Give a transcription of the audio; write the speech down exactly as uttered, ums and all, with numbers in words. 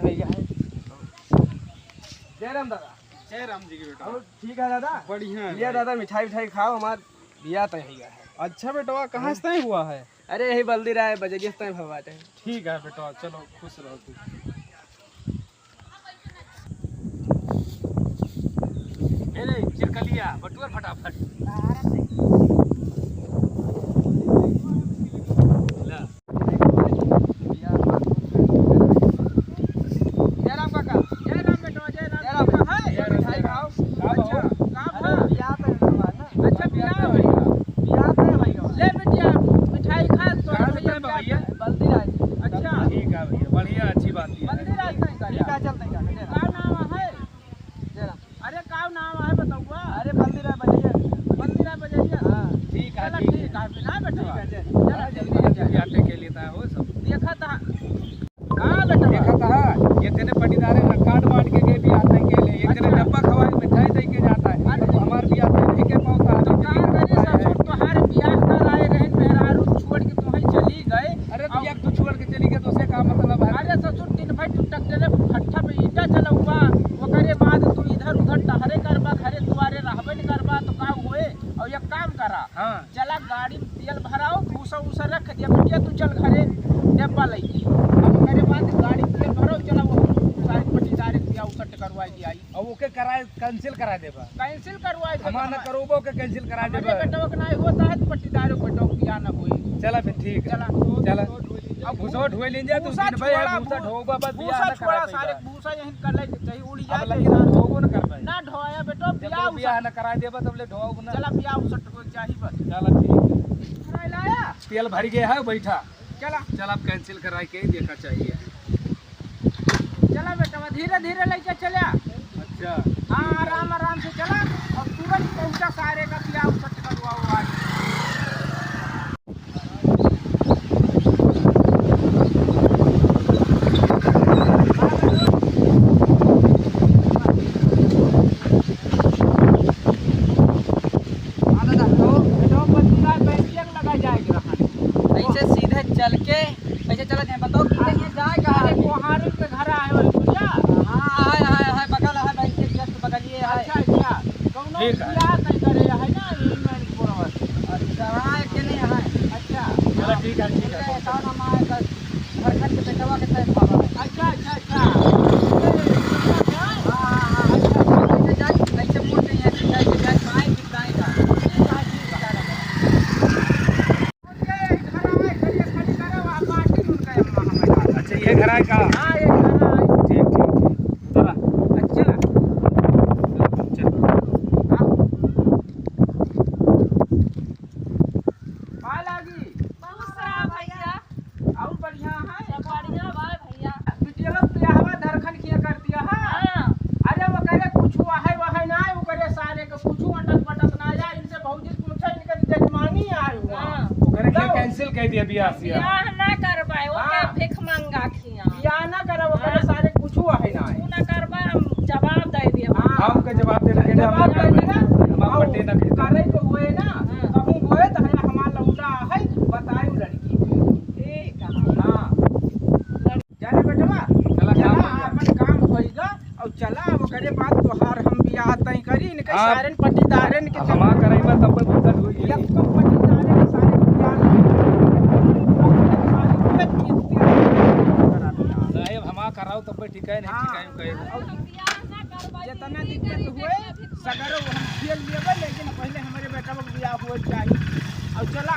भैया है। जय राम दादा। जय राम जी की बेटा। और ठीक है दादा? बढ़िया है लिया भाई। दादा, मिठाई विठाई खाओ, हमार बियाह तय हो गया है। अच्छा बेटवा, कहाँ से तय हुआ है? अरे यही बल्दी राय बजरिया से तय भवा बाटे। ठीक है बेटवा, चलो खुश रहो तू। ए रे, चिरकलिया, बटुअर फटाफट। ला। जय राम काका। जय राम बेटवा, जय राम। जय राम। कहाँ है? जय राम। मिठाई खाओ। का बा हो? अच्छा, का बा? अरे, बियाह पे रखा है ना। अच्छा, बियाह भइया। बियाह पे भइया। ले बिटिया, मिठाई खा, तो कहाँ से भइया है भइया? बल्दी राज। अच्छा। ठीक है भइया, बढ़िया, अच्छी बात है। बल्दी राज नहीं कर। ठीक है, चल, ठीक है, चल। का नाम है? जय राम। अरे, का नाम है बतौआ? अरे, बल्दी राज बजरिया। बल्दी राय बजरिया? हाँ। ठीक है, चला, ठीक है। ठीक है, बिना बेटवा। ठीक है, चल। चला, हाँ, ठीक जल्दी है, जल्दी चल। आटे के लिए था वो सब। देखा था। हाँ, बेटवा। देखा था, ये तेने पटीदारे ना काट बांट के, के भी आते हैं के लिए। ये तेने अच्छा। डब्बा खवाए, मिठाई दे के जाता है। अरे। तो हमार भी आते हैं, लेके पाओ तो तो आदमी का के करी पाए ससुर, हैं। तोहार बियाह कराए रहे, मेहरारू छोड़ के तुम्हें चली गए। अरे, तो अब ये तू छोड़ के चली गई, तो उसे का मतलब है? अरे ससुर, दिन भर तू ट्रैक्टर फट्ठा पे ईंटा चलौबा, ओकरे बाद तू इधर उधर टहरे करबा, घरे दुआरे रहबे न करबा, तो का हुए? और एक काम करा, हाँ। चला गाड़ी में तेल भराओ, भूसा उसा रख दिया, बिटिया तू चल घरे, डेब्बा लइके। अब ओकरे बाद गाड़ी में तेल भराओ, चला वो सारे पट्टीदारे दिया, उसा करवाई दिया। अब ओके कराए, cancel करा देबा। Cancel करवाए देबा। हमार ना करोबो के cancel करा देबा। हमरे बेटवा के नाई होता है तो पट्टीदारों के बेटवा के बियाह ना होई। चला फिर ठीक है। चला। चला। अब भूसा ढोए लेन जा, तू भूसा दिन भर छोड़ा, भूसा भू-, ढोबा बस बियाह भूसा ना छोड़ा, करा सारे देबा। भूसा यहीं कर ले, चाहे उड़ी अब जाए, लगे चाहे ना ढोबो ना कर पाए। ना ढोया बेटो, जब बियाह तू उसा बियाह ना करा देबा, तब ले ढोबो ना। चला बियाह उसा तो चाही बस। चला ठीक है। खाए लाया? तेल भर गया है, बैठा। चला। चल, अब cancel कराए के देखा चाहिए। चला बेटवा, धीरे धीरे लेके चला। अच्छा। हाँ, आराम आराम से चला और तुरंत पहुँचा सारे का बियाह उसा करवा हुआ है। हाँ दादा, तो बेटवा पति का बैंकिया में लगा जाए के रहा। ऐसे सीधे चल के, ऐसे चलत हैं, बताओ कि कहीं जाए कहाँ? अरे, कोहारू के घर आए वाली भैया। हाँ, है, है, है, बगल है, बैंकिया के just बगलिए है। अच्छा, अच्छा। कौनो ठीक है। बियाह तय करे है ना, यही में बोलवा। अच्छा, हाँ, एक जने है। अच्छा। चलो, ठीक है, ठीक है। कौन हमारे घर घर के बेटवा के तय पावा है। अच्छा, अच्छा, अच्छा। हाँ, हाँ, हाँ। अच्छा, अच्छा। ऐसे जाई, ऐसे मुड़ के यहाँ से जाई, से जाई, बाएं फिर दाएं का। ठीक है, ठीक है। अच्छा, ये घर आए का? हाँ, ये घर आए। ठीक, ठीक, ठीक। उतरा। अच्छा। चल। हाँ। का लागी? बहुत सारा भैया। और बढ़िया है? सब बढ़िया बा भैया। बिटिया बियाहवा धरखन किया कर दिया है? हाँ। अरे ओकरे कुछ वहे, वहे ना, ओकरे सारे के कुछ अटक पटक ना आया, इनसे भौजी पूछे, इनके जजमानी आए हुआ। हाँ। ओकरे के cancel कर दिया बियाह सिया। बियाह ना करवाए, ओके हाँ। भिख मंगा खिया। बियाह ना करा, ओकरे हाँ। सारे कुछ वहे ना है। तू ना करवा, हम जवाब दे दिया। हाँ। हमके जवाब देना के जवाब दे देना। हम पट्टे ना करे के हुए ना, हाँ। कहूँ हुए तो है, हमार लौंडा है, बताई लड़की। ठीक है। हाँ। जाने बेटवा, चला, चला, काम हो गया। अपन काम होइगा, और चला, अब ओकरे बाद तोहार हम बियाह तय करी, इनके हाँ। सारन पट्टीदारन के अब हमार करइबा तब पे भूतल हुई है। एक तो पट्टीदारन के सारे बियाह नहीं, अब हमार कराओ तब पे ठीक है, नहीं हाँ। ठीक है, कहे। और जितना दिक्कत हुए, सगरो हम झेल लेबे, लेकिन पहले हमरे बेटवा के बियाह हुए चाहिए। और चला,